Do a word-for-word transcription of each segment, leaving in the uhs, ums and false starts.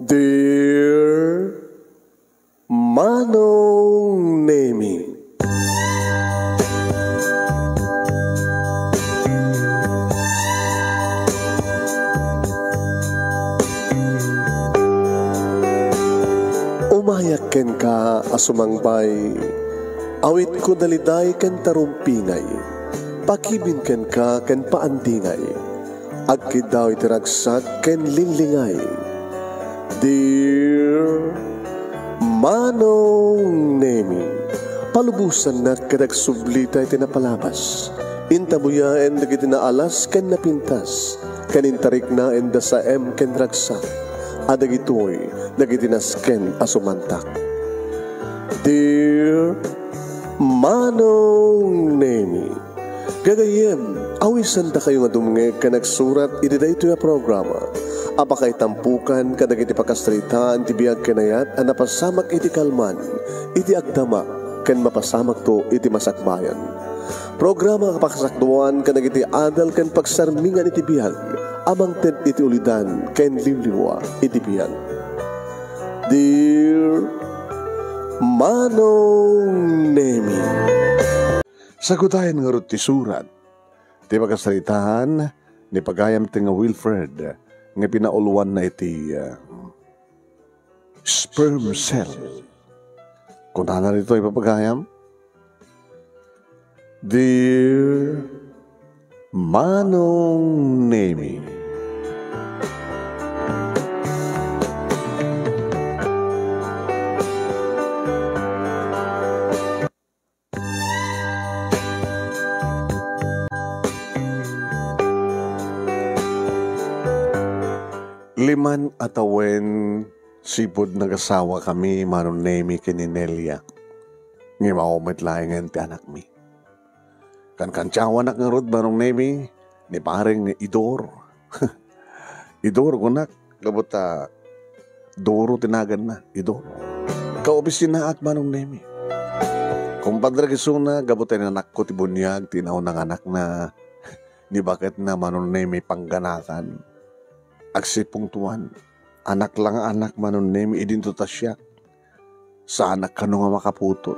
Dear Manong Nemi. Umayak kenka a sumangbay, awitko daliday ken tarumpingay, pakibin kenka ken paandingay. Agkiddaw iti ragsak ken linglingay. Dear Manong Nemi, palubosannak ket agsublita iti napalabas. Intabuyaen dagiti naalas ken napintas, ken intariknaen da saem ken ragsak, a dagitoy dagiti nasken a sumantak. Dear Manong Nemi, gagayyem, awisandakayo nga dumngeg ken agsurat iti daytoy a programa a pakaitampukan kadagiti pakasaritaan ti biag ken ayat a napasamak iti kalman, iti agdama, ken mapasamakto iti masakbayan. Programa a pakasakduan kadagiti adal ken pagsarmingan iti biag a mangted iti ulidan ken liwliwa iti biag. Dear Manong Nemi. Sagutayan ngarud ti surat ti pakasaritaan ni pagayam ti nga Wilfred nga pinauluanna iti, ah, sperm cell. Kunana ditoy, ipapagayam, Dear Manong Nemi. Liman a tawen sipud nagasawa kami, Manong Nemi, ken ni Nelia. Ngem awan met laengen ti anakmi. Kankantiawanak ngarud, Manong Nemi, ni pareng Idor. Idor, kunak, gapu ta Doro ti naganna, Idor. Kaopisinaak, Manong Nemi. Kumpadre, kisuna, gapu ta inanakko ti buniag ti inauna nga anakna, ni baketna, Manong Nemi, pangganakan. Agsipungtoan. Anak la nga anak, Manong Nemi, idinto ta siak. Saanak kano nga makaputot.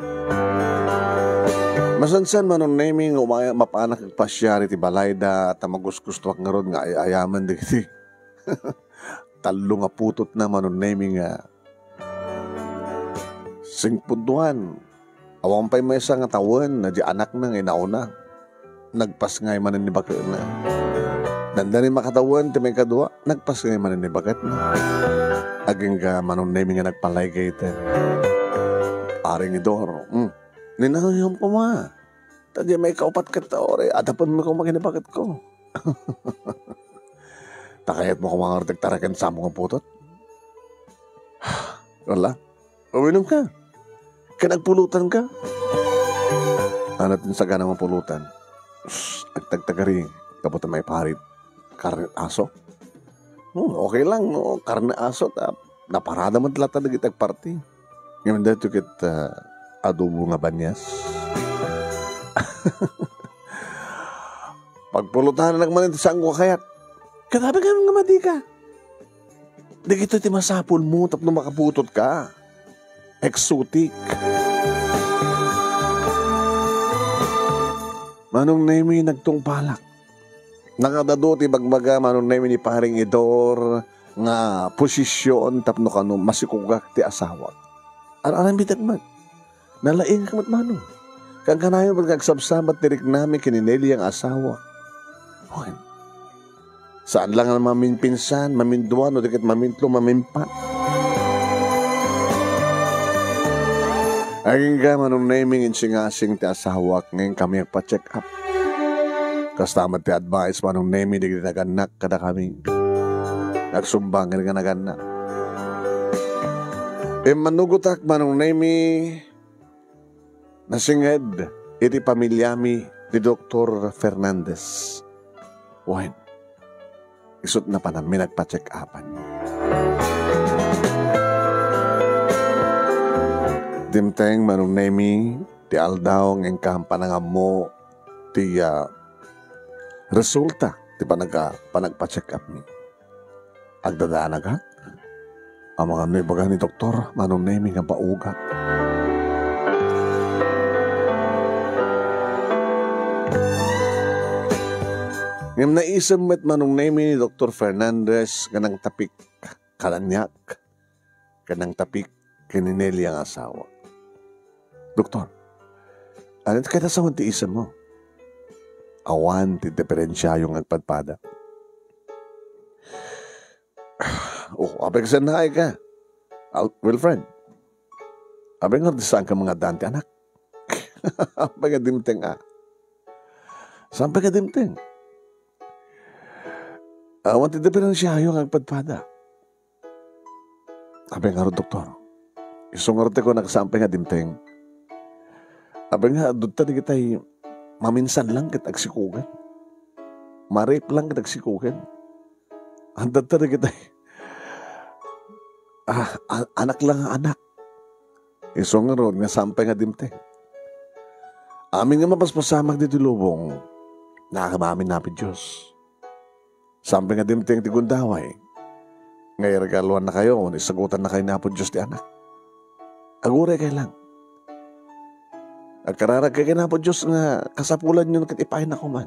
Masansan, Manong Nemi, nga umay-, mapanak agpasiar iti balayda, ta magusgustoak ngarud nga ay-ayamen dagiti tallo nga putotna, Manong Nemi, nga singpudwan. Awan pay maysa nga tawen, na di anakna nga inauna, nagpasngay manen ni baketna. Dandani makatawen ti maikadua, nagpasngay manen ni baketna. Agingga Manong Nemi nga nagpalaygayten. Pareng Idor, hmm, ninayom koma. Ta di maikaupat ket ta uray, adapenmi koma ken ni baketko. Ta kayatmo koma nga agtarekka ken samo nga putot? Wala. Uminom ka. Ken agpulutan ka. Ano ti sagana nga pulutan? Agtagtagari, gapu ta maiparit. Karne aso? Hmm, okay lang, no? Karne aso, ta naparada man latta dagiti agparti. Ngem daytoy ket, ah, adobo nga banias. Pagpulutanan man iti saanko a kayat. Kanabi nga, nga madi ka. Dagitoy ti masapulmo tapno makaputot ka. Exotic. Manong Nemi, nagtungpalak. Nakadadu ti bagbaga, Manong Nemi, ni Paring Idor nga posisyon tapno kano masikugak ti asawak. Ar-aramidek met. Nalaingak met, Manong. Kankanayon met nga agsabsabat ti riknami ken ni Nelia nga asawa. Wen, saan la nga maminpinsan, mamindua, no di ket mamintlo, mamimpat. Agingga, Manong Nemi, nga insingasing ti asawak, ngem kami agpa-check up. Kasta met ti advice, Manong Nemi, dagiti nagannak kadakami. Nagsumbang nga nagannak. Immanugotak, Manong Nemi, nasinged iti pamilyami ti Doktor Fernandez. Wen, isut' napananmi nagpa-check-upan. Dimteng, Manong Nemi, ti aldaw nga inka panangammo ti, ah, resulta ti panaga-, panagpa-check-upmi. Agdadanagak? Amangan no ibaga ni Doktor Manong Nemi nga bauga. Ngem naisem met Manong Nemi ni Doktor Fernandez nga nangtapik kadaniak ken nangtapik ken ni Nelia nga asawa. Doktor, ania ti kayat a sawen ti isemmo? Awan ti diferensiayo nga agpadpada. Oh, apay kasanaay ka? Al-, Wilfred, apay nga di saan ka mga daan ti anak? Apay nga dimteng, ah? Saan pay nga dimteng? Awan ti diferensiayo nga agpadpada. Apay ngarud, Doktor? Isu ngarud ti kunak, saan pay nga dimteng? Apay nga, adda dagitay maminsan lang ket agsikogen. Marip lang ket agsikogen. Adda dagitay, ah, a-, anak lang nga anak. Isu ngarud nga saan pay nga dimteng. Amin nga mapaspasamak ditoy lubong, naakam amin napay Dios. Saan pay nga dimteng ti gundaway nga iregaluannakayo wenno isagutannakayo ni Apo Dios ti anak. Aguray kay lang. Agkararag kay ken Apo Dios nga kasapulanyo ket ipaayna koma.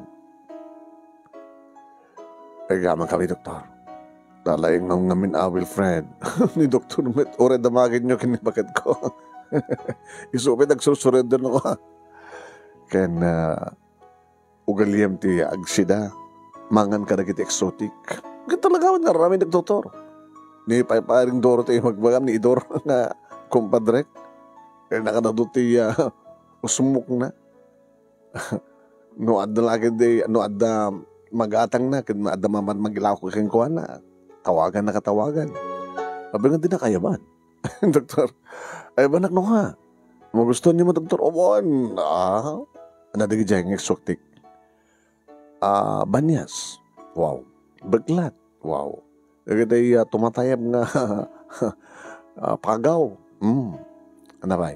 Ay, gaman kami, Doktor. Nalaing ngamin a, Wilfred. Ni Doktor met, uray damagenyo ken ni baketko. Isu pay nagsursurrender no. Ken, ah, ugaliam ti agsida. Mangan kadagiti exotic. Ket talaga, nga aramid, Doktor. Ni pay-, paring Doro ti magbagam ni Idor nga kumpadrek. Eh, nakadado ti, ah, usmok na. No adda lagi di, no adda magatangna, ken adda maman-, magilaok kenkuana, tawagan na katawagan. Apay nga di nakayaban. Doktor, ay, banak no ha? Magustuhan niyo mo, Doktor? Awan, ah, ano, dagiti nga exotic? Ah, banyas. Wow. Beklat. Wow. Dagiti, ah, tumatayab nga, ah, pagaw. Hmm. Ano ba?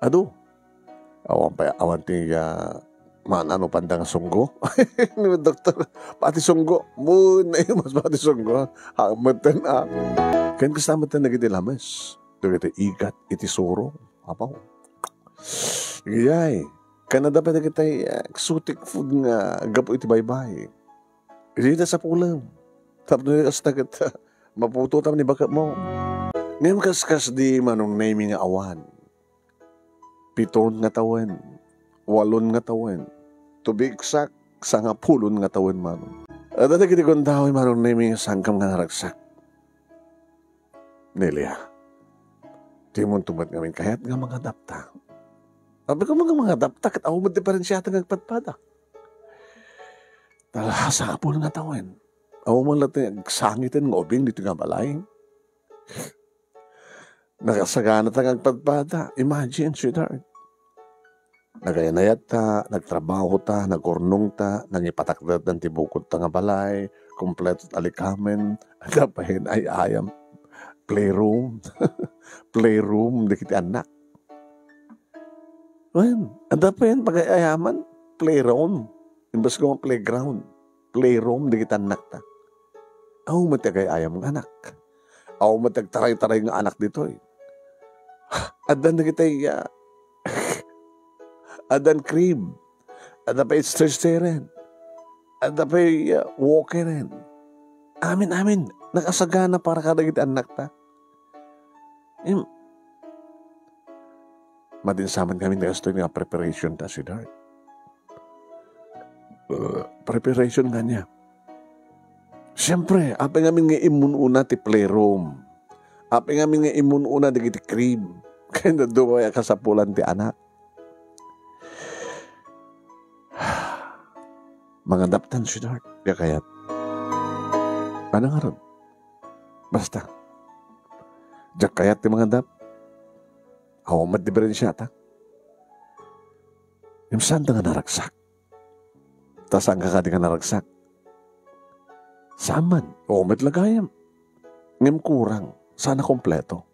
Adu. Awan pa, awan ti, ah, man-, ano panda nga sunggo? Ni Doktor, pati sunggo. Mo, naimas pati sunggo. Ha, meten, ah. Ken kasta meten dagiti lames. Dagiti igat iti suro. Apaw. Iyay. Kanada pa dagiti, ah, exotic food nga gapu iti baybay. Iti ta sapulem. Tapno kasta ket, maputotam ni baketmo. Ngem kaskas di Manong Nemi nga awan. Piton nga tawen, walon nga tawen, to be exact, sangapulon nga tawen man. Adda dagiti gundaway Manong Nemi nga sangkam nga naragsak. Nelia, dimonto met ngamin kayat nga mangadapta. Apay nga mangadapta ket awan met diferensiata nga agpadpada. Talaga, sangapulon nga tawen. Awan man latta nga agsangiten nga ubing ditoy nga balay. Nakasaganata nga agpadpada. Imagine, sweetheart. Nagaynayatta, nagtrabahota, nagurnongta, nangipatakderdan ti bukodta nga balay, kompleto ti alikamen, adda pay ay-ayam, playroom, playroom, dagiti annak. Wen, adda pay pagay-ayaman, playroom, imbes nga playground, playroom, dagiti annakta. Awan met ti agay-ayam nga anak. Awan met ti agtaray-taray nga anak ditoy. Addan dagiti, ah, addan crib. Adda pay stretcheren. Adda pay, ah, walkeren. Amin, amin. Nakasagana para kadagiti annakta. Im-, madinsaman kami nga istoy nga preparation ta, sweetheart. Uh, preparation nga niya. Siyempre, apay ngamin nga immun-una ti playroom. Apay ngamin nga immun-una dagiti crib. Kaya nadumay a kasapulan ti anak. Mangadaptan, sweetheart. Diak kayat. Ano nga ron? Basta. Diak kayat ti mangadap. Awan met diferensiata. Ngem saan ta nga naragsak? Ta saan ka kadi nga naragsak? Saan man. Oo, met la gayam. Ngem kurang. Saan a kompleto.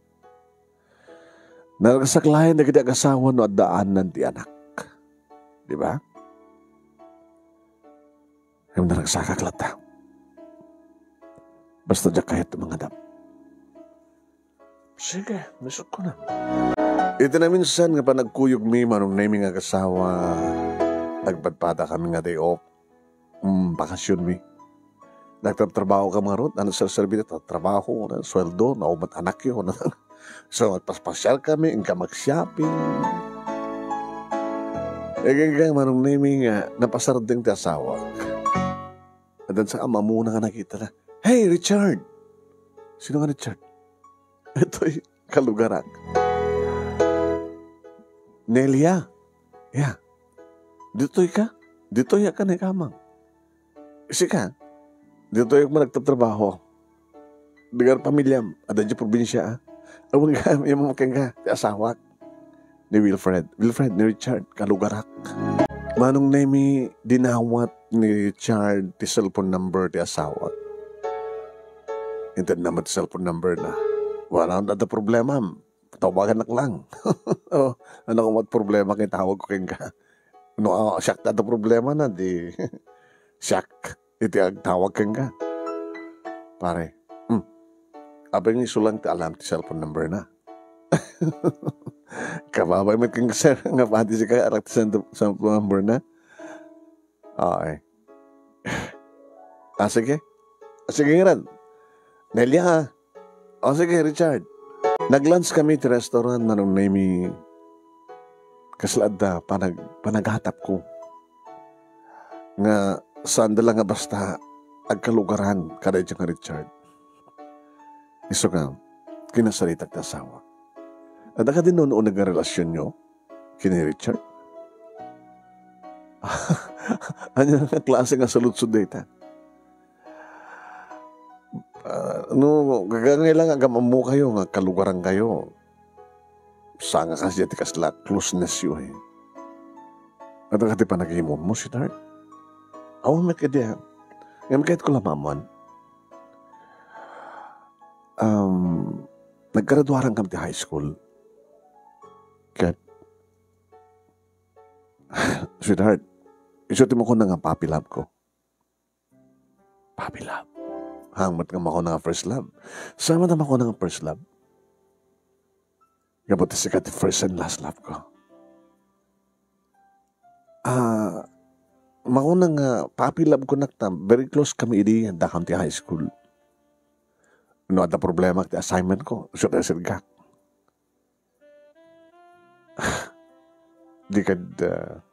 Naragsak laeng dagiti agasawa no adda anan ti anak. Di ba? Ngem naragsakak latta. Basta diak kayat ti mangadap. Sige, misut ko na. Iti naminsan nga panagkuyogmi, Manong Nemy nga agasawa, nagpadpadakami nga day off. Mm, bakasyonmi. Nagtatrabaho ka ngarud, ano, serserbi ta trabaho, na, sweldo, na, umat anakyo, na. So, nagpaspasyal kami, inka mag-shopping. E, kayatko, Manong Nemy, nga napasardeng ti asawak. Addan sa amamuna nga nakita na, "Hey, Richard!" "Sino nga Richard?" "Itoy kalugarak." "Nelia, ya, ditoy ka? Ditoy ka ni kamang?" "Sika, ditoy ak nagtatrabaho." "Dagar pamiliam, adda diay probinsia, a?" "Awan ka, imam kenka, ti asawak." Ni Wilfred. Wilfred, ni Richard, kalugarak. Manong Nemy, dinawat ni Richard ti cellphone number ti asawak. Intedna met ti cellphone number na. "Wala adda problema. Tawagannak lang." "Oh, ano ka met problema kay tawag ko kenka? No, ah, siak ta adda problema na, di siak iti agtawag kenka." Pare, hmm. Apay nga isu lang ti alam ti cellphone number na? Kababay met kenka, sir, nga pati sika arak ti cell-, cellphone number na? Ay. Ah, sige. Ah, sige, ngarud. Nelia, ah. O, sige, Richard. Nag-lunch kami ti restaurant, Manong Nemy. Kasla adda panag-, panaghatapko nga saanda la nga basta agkalugaran kadaydiay nga Richard. Isu nga, kinasaritak ti asawak. Adda kadi nununeg nga relasionyo ken ni Richard? Ania nga klase nga saludsod dayta? Ah, no, kagangay lang agam-ammokayo nga kalugarankayo. Saan nga kasdiay ti kasla closenessyo, eh. Adda kadi panagimonmo, sweetheart? Awan met kadi, ah. Ngem kayatko la ammoan. Um, naggraduaran kami ti high school. Ket, sweetheart, isu ti makuna nga puppy love ko. Puppy love. Haan met nga makuna nga first love. Saan met a makuna nga first love? Gapu ta sika ti first and last love ko. Ah, makuna nga puppy love ko nak ta very close kami idi addakami ti high school. No adda problema ti assignment ko, isu ti sirgak. Di kad, ah,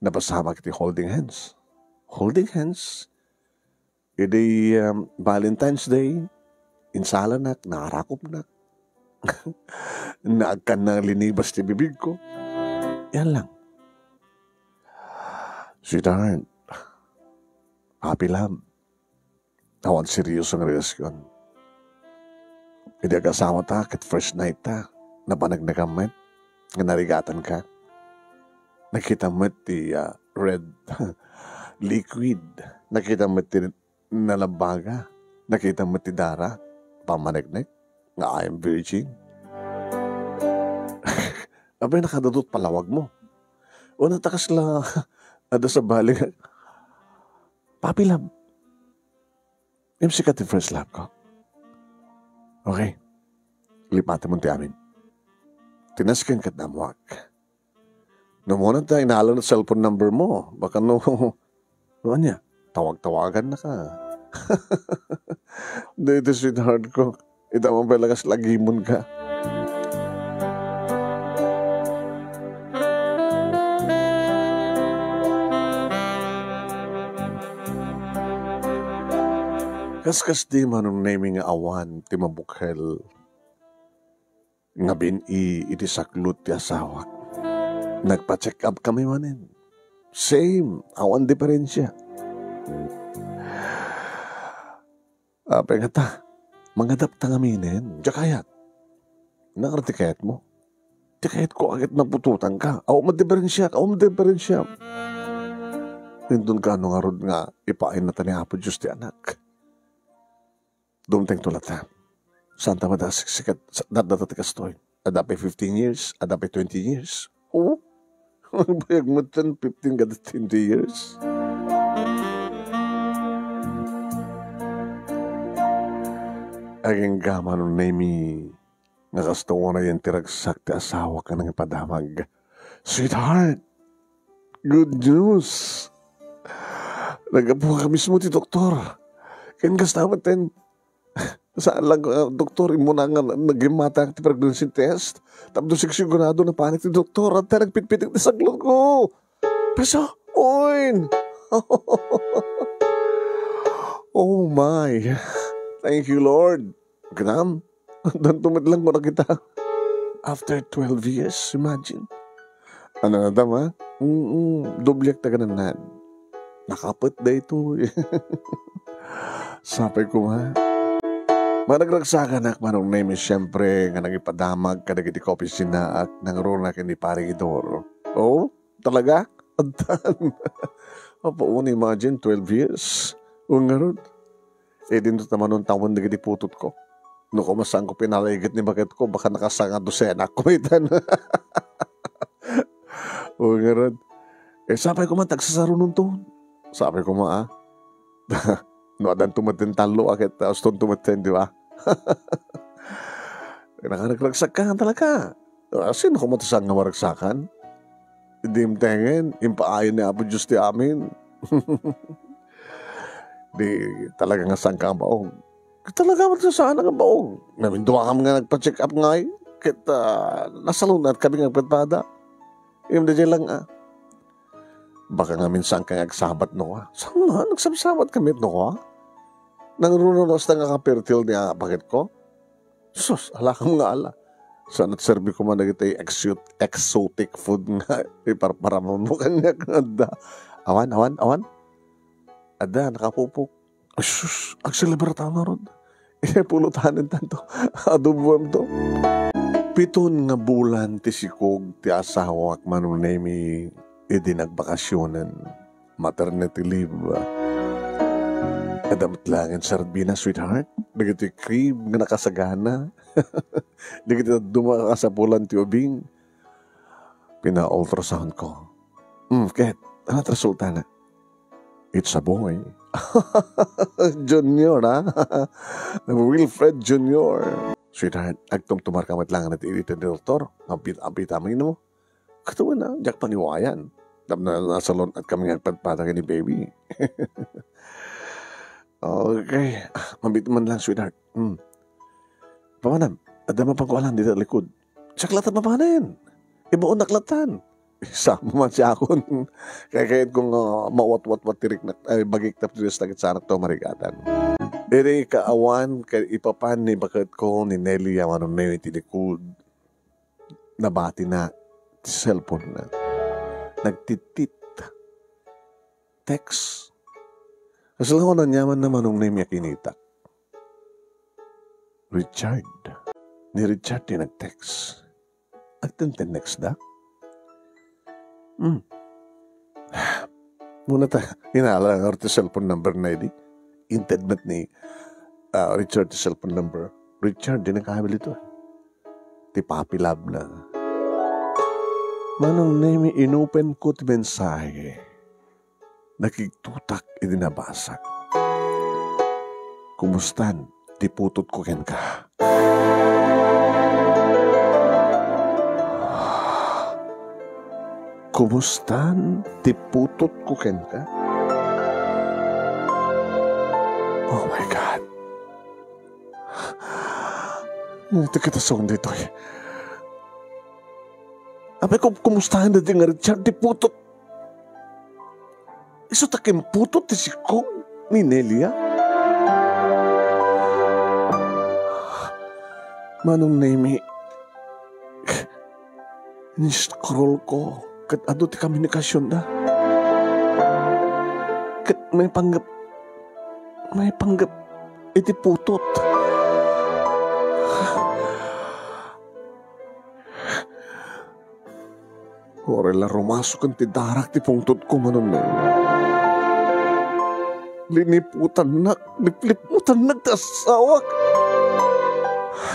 napasamak ti holding hands. Holding hands? Idi, um, Valentine's Day, insalanak, naarakupnak. Naagkan na linibas ti bibig ko. Yan lang. Sweetheart, happy love. Awan serioso nga relasion. Idi agasawata ket first night ta, napaneknekam met nga narigatanka. Nakitam met ti, ah, red liquid. Nakitam met ti nalabaga. Nakitam met ti dara. Pamaneknek nga I am virgin. Apay, nakadudot palawagmo. Wen, ta kasla adda sabali nga, "Papi love, ngem sika ti first love ko." Okay. Lipatemon ti amin. Ti nasken ket ammoak. No, muna ta inalon ti cellphone number mo. Baka no, no ania, tawag-tawagannaka. Daytoy, sweetheart ko. Ita man pay lakas lagimonka. Kaskasdi, Manong Nemy, nga awan ti mabukel nga bin-i iti saklot ti asawak. Nagpa-check up kami manen. Same, awan diferensia. Apay ngata, mangadapta ngaminen, diak kayat. Nangaro ti kayatmo? Ti kayatko, agit naputotanka. Awan met diferensia, awan met diferensia. Inton kaano ngarud nga ipaayna ta ni Apo Dios ti anak. Dumtengto latta. Saanta met a siksiket, sa-, datdata ti kastoy. Adda pay fifteen years, adda pay twenty years. Oo. Agbayag met ten, fifteen kada twenty years. Agingga, Manong Nemi, nga kasta unay ti ragsak ti asawak nga nangipadamag. Sweetheart, good news! Naggapuak mismo ti doktor. Ken kasta metten, saan lang, ah, doktor, immuna nga nagimmatak ti pregnancy test. Tapno sigsigurado napanik ti doktor, anta nagpitpitik ti saglutko. Pesa, oin! Oh my! Thank you, Lord. Gram, danto met lang ko nakita. After twelve years, imagine. Ano na daw, ha? Mm, dobliak taga nanad. Nakapet daytoy. Sapay koma. Managragsakanak, Manong Nemi, siyempre, nga nangipadamag kadagiti kaopisinaak, nangruna ken ni Pare Idor. Oh, talaga? Addan. Apo, imagine, twelve years. O ngarud. Eh, dinto ta manuntawen dagiti putotko. No koma saanko pinalaiget ni baketko, baka nakasanga dosena ko itan. O ngarud. Eh, sapay koma, tagsasarunonto. Sapay koma, ah. No, addanto met ti tallo, a ket, ah, ustonto met, di ba? Nakaragragsak ka talaga. Ah, sino koma ti saan nga maragsakan? Dimtengen, impaayo ni Apo Dios ti amin. Di talaga nga saan ka nga baog. Talaga met ti saan nga baog. Ngamin dua kami nga nagpa-check up ngay, ket, ah, nasalun-at kami nga agpadpada. Ngem daydiay lang, ah. Baka ngamin saan ka nga agsabat no, ah. Saan man, nagsabsabat kami no, ah. Nangruna no, hasta nga kapertil ni, ah, baketko. Sus, alakam nga ala. Saan a serbi koma dagiti exot-, exotic food nga iparparamam mo kaniak nga adda. Awan, awan, awan. Adda, nakapupok. Ay, sus, agselebrata ngarud. Ipulutan tanto. Adoboem to. Piton nga bulan ti sikog ti asawak, Manong Nemi, idi nagbakasionen. Maternity leave. Adda met laeng serbina, sweetheart. Dagiti cream nga nakasagana. Dagiti dadduma a kasapulan ti ubing. Pina-ultrasound ko. Hmm, ket, ano ti resultana? It's a boy. Junior, ha? Wilfred Junior. Sweetheart, agtumtumar ka met laeng iti, iti doktor. Ampit-, ampita mo. Katawan na, diak paniwayan. Tapno nasalun-at kami nga agpadpada ken ni baby. Okay. Ah, mabit man lang, sweetheart. Hmm. Pamanam, adda mapankualan dita likod. Siak latta mapanen. Ibaonnak lattan. Sama man siakon. Kayatko nga mawatwatwat ti riknak, ay, bagik tapno di sakit sanak to marigatan. Iri kaawan, kay ipapan ni baketko ni Nelia Manong Nemi ti likod. Nabatina ti cellphone na. Nagtittit. Text. Kasla ko nanyaman na Manong Nemi a kinitak. Richard. Ni Richard ti nag-text. Agtentennext da? Hmm. Muna ta, inala nga ti cellphone number na idi. Inted met ni, ah, Richard ti cellphone number. Richard, di nagkabil ito. Ti papi love na. Manong Nemi, inopen ko ti mensahe. Nakigtutak idi nabasak. Kumustan ti putotko kenka? Kumustan ti putotko kenka? Oh my God. Iti kitason ditoy. Apay ko, kumustaen da di nga Richard ti putot? Isu ta kimputot ti sikog ni Nelia? Manong Nemi, ni-scroll ko ket adu ti komunikasionda. Ket maipanggep, maipanggep iti putot. Uray la rumasoken ti darak ti pungtotko, Manong Nemi. Liniputannak, lipliputannak ti asawak.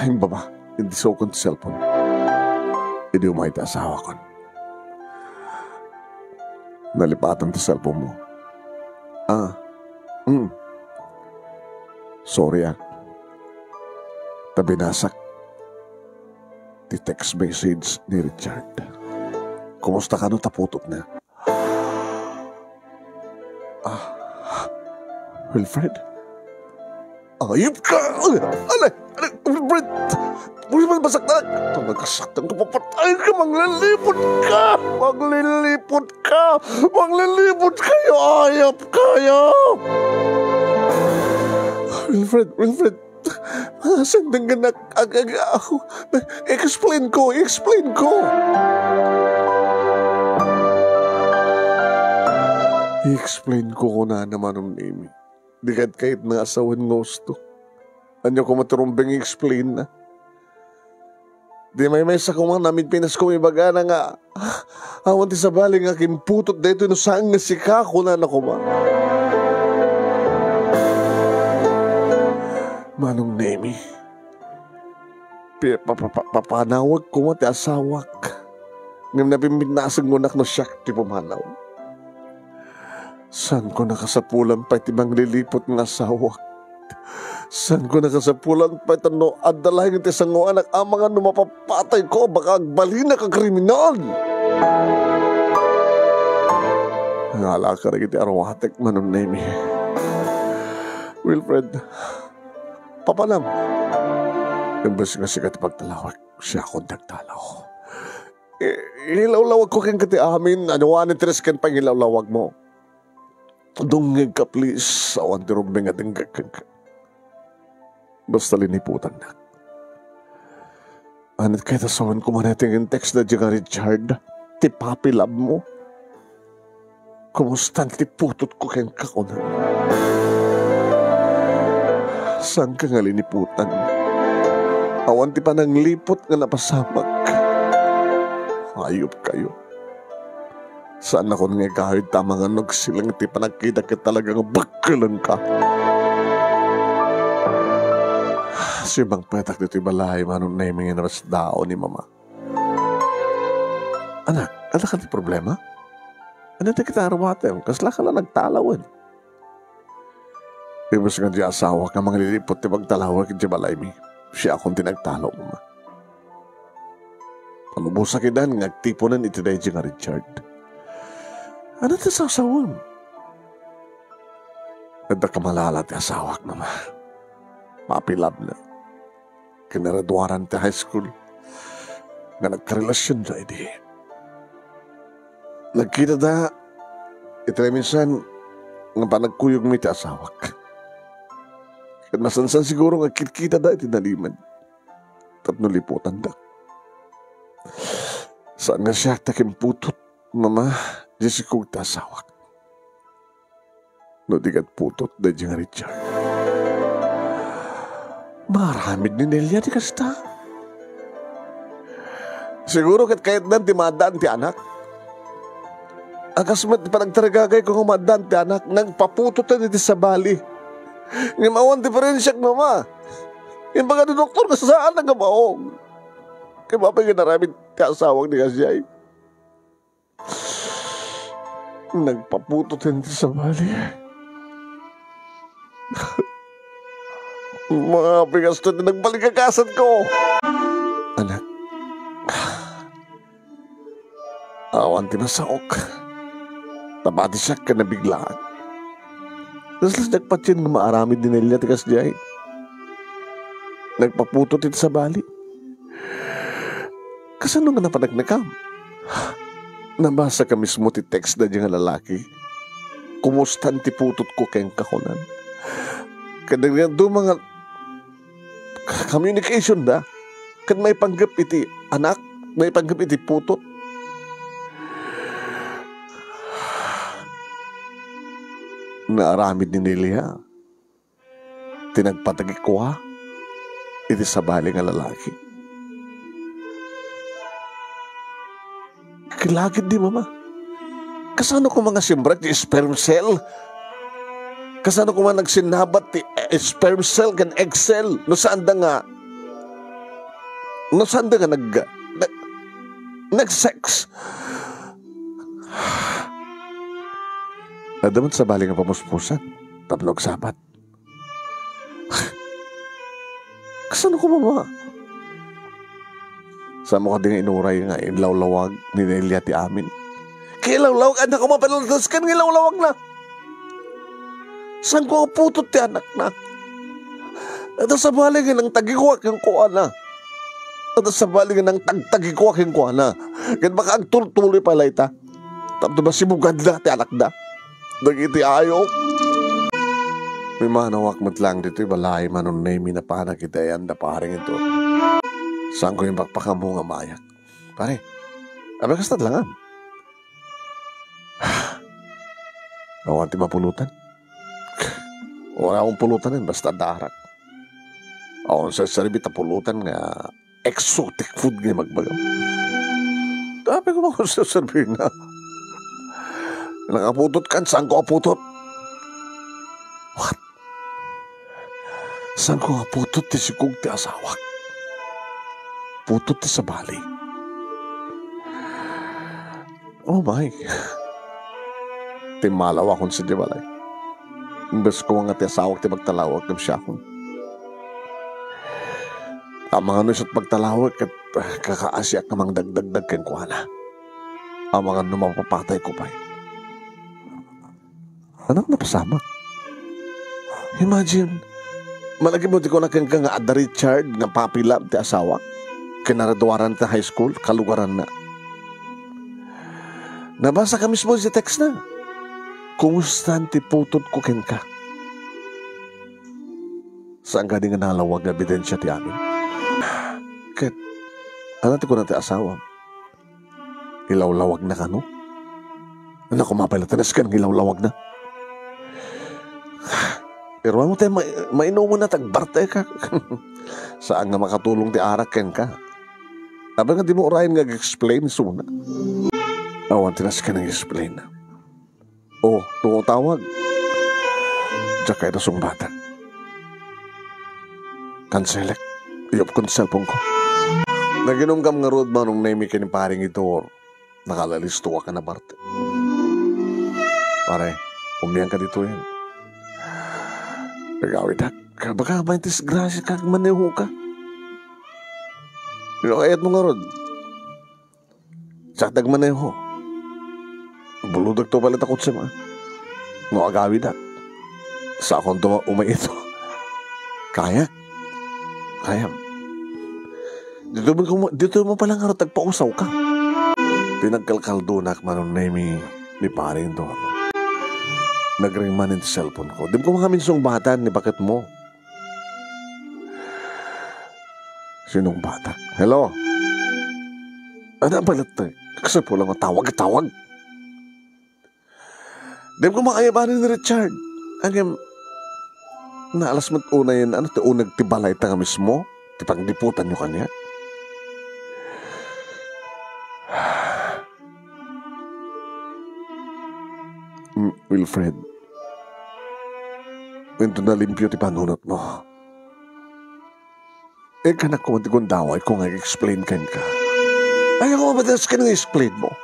Imbaba, indisokon ti cellphone. Idi umay ti asawakon. Nalipatan ti cellphone mo. Ah, mm. Sorry, ah. Ta binasak ti text message ni Richard. Kumusta kano ta putotna? Ah, Wilfred? Ayop ka! Alay! Alay! Wilfred! Wilfred, masaktan! Talaga saktan ka, papatay ka, manglilipot ka! Manglilipot ka! Manglilipot kayo! Ayop kayo! Wilfred, Wilfred! Saan denggen ak-, ag-, ag-, ako? Explain ko, explain ko. I-explain ko kunana, Manong Nemi. Di ket kayat nga asawen nga usto. Ania koma ti rumbeng i-explain na? Di maymaysa koma nga namidpinas ko ibagana nga awan ti sabali nga kimputot daytoy no saan nga sika, kunana koma. Manong Nemi, pi-, pa-, pa-, pa-, papanawek koma ti asawak. Ngem nabimbinnasen kunak no siak ti pumanaw. Saan ko nakasapulan pay ti manglilipot nga asawak? Saan ko nakasapulan pay ta no adda laeng ti sangoanak amangan no mapapatay ko, baka agbalinak a kriminal? Nangala ka dagiti arwatek, Manong Nemi. Wilfred, papanam. Imbes nga sika ti pagtalawek, siakon ti agtalaw. I-, ilawlawagko kenka ti amin, ania ni tres ken pangilawlawagmo. Dungngegka, please, awan ti rumbeng nga denggek kenka. Basta liniputannak. Ania kayat a sawen koma ti in-text daydiay nga Richard, ti papi love mo? Kumustan ti putotko kenka, kunana. Saanka nga liniputan? Awan ti pananglipot nga napasamak. Ayop kayo. Saannakon nga igawid ta amangan no agsilang ti panagkita ket talaga nga bakkelengka. Simmangpetak ditoy balay, Manong Nemi, nga napasdaaw ni Mama. Anak, adda kadi problema? Ania dagiti arwatem? Kaslaka la nagtalawen? Imbes nga di asawak nga manglilipot ti pagtalawek idiay balaymi, siakon ti nagtalaw, Mama. Palubosak idan nga agtiponen iti daydiay nga Richard. Ania ti sasawem? Adda kamalala ti asawak, Mama. Papi love na. Kinaraduaran ti high school nga nagkarelasionda idi. Nagkitada iti naminsan nga panagkuyogmi ti asawak. Ket masansan siguro nga kitkitada iti nalimed tapno liputandak. Saan nga siak ti kimputot, Mama, diay sikog ti asawak. No di ket putot daydiay nga Richard. Maaramid ni Nelia ti kasta? Siguro ket kayatnan ti maaddaan ti anak. A kas met ti panagtarigagayko nga maaddaan ti anak, nagpaputoten iti sabali. Ngem awan diferensiak, Mama. Imbagak ti doktor nga saanna nga maong. Ngem apay nga inaramid ti asawak idi kasdiay? Nagpaputoten ti sabali. Mama, apay kasta ti nagbalikakasanko? Anak, awan ti masaok. Napatisiak ken nabiglaan. Kasla siak patien nga maaramid ni Nelia ti kasdiay. Nagpaputot iti sabali. Kasano nga napaneknekam? Nabasaka mismo ti text daydiay nga lalaki. Kumustan ti putotko kenka, kunan. Ket dagiti dadduma nga communication da, ket maipanggep iti anak, maipanggep iti putot. Naaramid ni Nelia ti nagpatikua iti sabali nga lalaki. Ket la ketdi, Mama. Kasano koma nga simrek ti sperm cell? Kasano koma nagsinnabat ti, eh, sperm cell ken egg cell? No saanda nga, no saanda nga nag-, nag-, nag-sex? Adda met sabali nga pamuspusan tapno agsabat. Kasano koma, ma? Saanmo kadi nga inuray nga inlawlawag ni Nelia ti amin? Kailawlawag, adda koma pala dasken nga ilawlawagna. Saanko a putot ti anakna? Adda sabali nga nangtagikuak kenkuana. Adda sabali nga nangtagtagikuak kenkuana. Ket baka agtultuloy pay layta. Tapno masibugadda ti anakda dagiti ayok. Mimanawak met laeng ditoy balay, Manong Nemy, napanak iti ayan da paring ito. Saanko impakpakam nga maayak. Pare, apay kasta ti langam? Awan ti mapulotan. Wala akong pulotanen, basta adda arak. Awan sa saribit a pulotan nga exotic food nga ibagbagam. Apay koma nga serserbi na. Nakaputot kan, saanko a putot? What? Saanko a putot ti sikog ti asawak? Putot ti sabali. Oh my. Timmalaw akon sadiay balay. Imbes ko nga ti asawak ti magtalawag ngem siakon. Amangan no isu ti pagtalawag ket, ah, kakaasiak nga mangdagdagdag kenkuana. Amangan no mapapatayko pay. Anak, napasamak. Imagine, malagipmo ti kuna kenka nga adda Richard nga puppy love ti asawak. Kinaraduaran ti high school, kalugaranna. Nabasaka mismo ti textna. Kumustan ti putotko kenka? Saan kadi nga nalawag nga ebidensia ti amin? Ket, ano ti kuna ti asawam? Ilawlawagna kano? Ano, koma pay la ti nasken nga ilawlawagna? Pero ano tayo ma-, mainuman na tagbartekak? Saan nga makatulong ti arak kenka? Apay nga dimo urayen nga ag-explain isuna? Awan ti nasken nga explain. Oh, no tawag. Diak kayat a sungbatak. Kanselek. Iyupko ti cellphone ko. Naginumgam ngarud, Manong Nemy, ken ni Paring Idor. Nakalalistoak a nabartek. Pare, umiangka ditoyen. Agawidak. Baka may disgrasya ka, agmaneho ka. Ino kayatmo ngarud? Diak agmaneho. Bulodekto pay la ta kotsem, a. No agawidak, sakonto nga umay ito. Kayak. Kayam. Ditoy mo, ditoy mo pala ngarud agpausawka. Pinagkalkaldonak, Manong Nemy, ni Paring Don. Nagring man ti cellphone ko. Dimko nga aminsungbatan ni baketmo. Sinungbatak. Hello? Ano ang balat to? Kasi po lang ang tawag-tawag. Dimko makaibanan ni Richard. Ngem, naalas met unayen, ano, ti uneg ti balayta nga mismo? Ti pagdiputanyo kaniak? Mm, Wilfred, inton nalimpio ti panunotmo, ikkanak koma ti gundawayko nga ag-explain kenka. Ayaw nga madalas ken nga explain mo.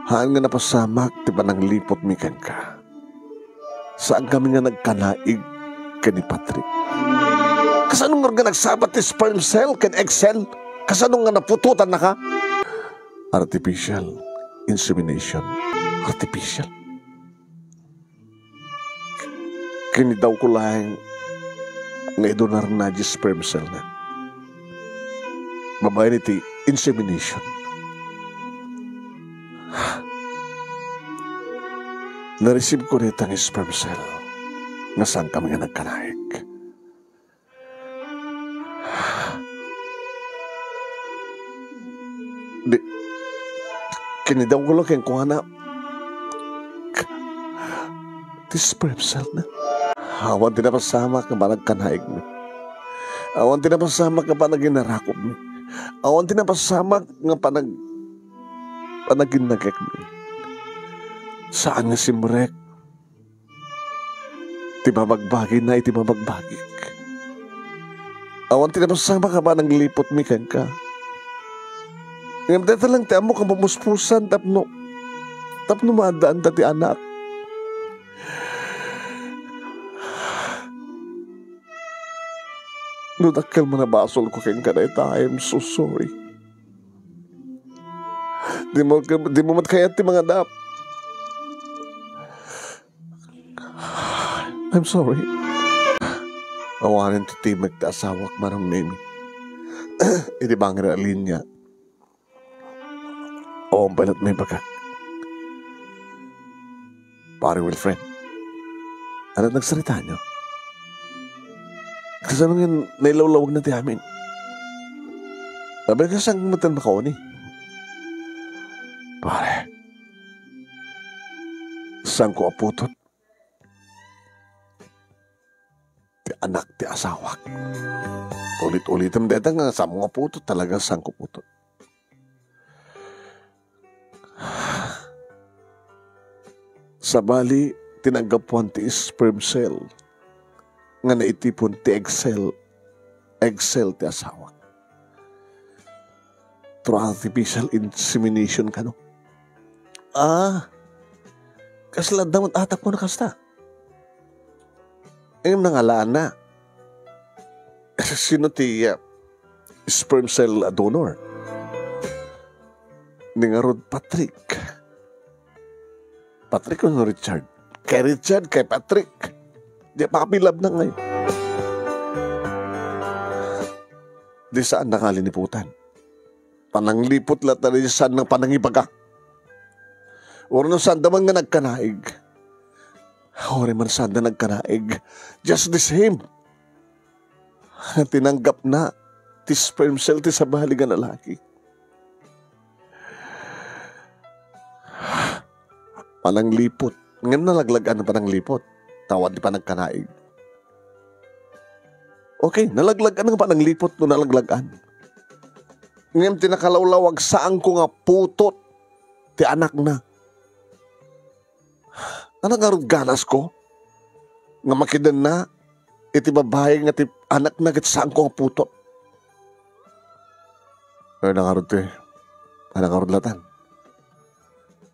Haan nga napasamak ti panangliputmi kenka. Saankami nga nagkanaig ken ni Patrick. Kasano nga nagsabat ti sperm cell ken egg cell? Kasano nga naputotannaka? Artificial insemination. Artificial. Kinidawko laeng nga idonarna diay sperm cellna. Babaen iti insemination. Nareceive ko dayta nga sperm cell nga saankami nga nagkanaig. Di, kinidawko la kenkuana ti sperm cellna. Awan ti napasamak nga panagkanaigmi. Awan ti napasamak nga panaginarakupmi. Awan ti napasamak nga panag-, panaginnakekmi. Saan nga simrek ti babagbagina iti babagbagik. Awan ti napasamak a panangliputmi kenka. Ngem dayta lang ti ammok a mamuspusan tapno, tapno maaddaanta ti anak. No dakkel man a basolko kenka dayta, I am so sorry. Di mo, di mo met kayat ti mangadap. I'm sorry. Awanen ti timek ti asawak, Manong Nemi. Iti bangir a linia, awan pay la't maibagak. Pare Wilfred, ania ti nagsaritayo? Kasano nga nailawlawag na ti amin? Abay, kasano nga makauni? Pare, saanko a putot ti anak ti asawak. Ulit-ulitem dayta nga saanmo nga putot, talaga saanko putot. Sabali, ti naggapuan ti sperm cell nga naitipon ti egg cell, egg cell ti asawak. Through artificial insemination kano? Ah, kasla adda met atakmo a kasta. Ngem nangalaanna. Sino ti, ah, sperm cell donor? Ni ngarud Patrick. Patrick wenno Richard? Kay Richard, kay Patrick. Di, papi love na ngay. Di saan nakaliniputan. Pananglipot latta di saan nga panangibaga. Wenno saan da man nga nagkanaig. Uray man saan da nagkanaig. Just the same. Tinanggapna ti sperm cell ti sabali nga lalaki. Pananglipot. Ngem nalaglag-an a pananglipot. Ta awan ti panagkanaig. Okay, nalaglag-an a pananglipot no nalaglag-an. Ngem ti nakalawlawag, saanko nga putot ti anakna. Ania ngarud ganasko nga makidenna iti babai nga ti anakna ket saanko nga putot? Ania ngarud ti, ania ngarud latta?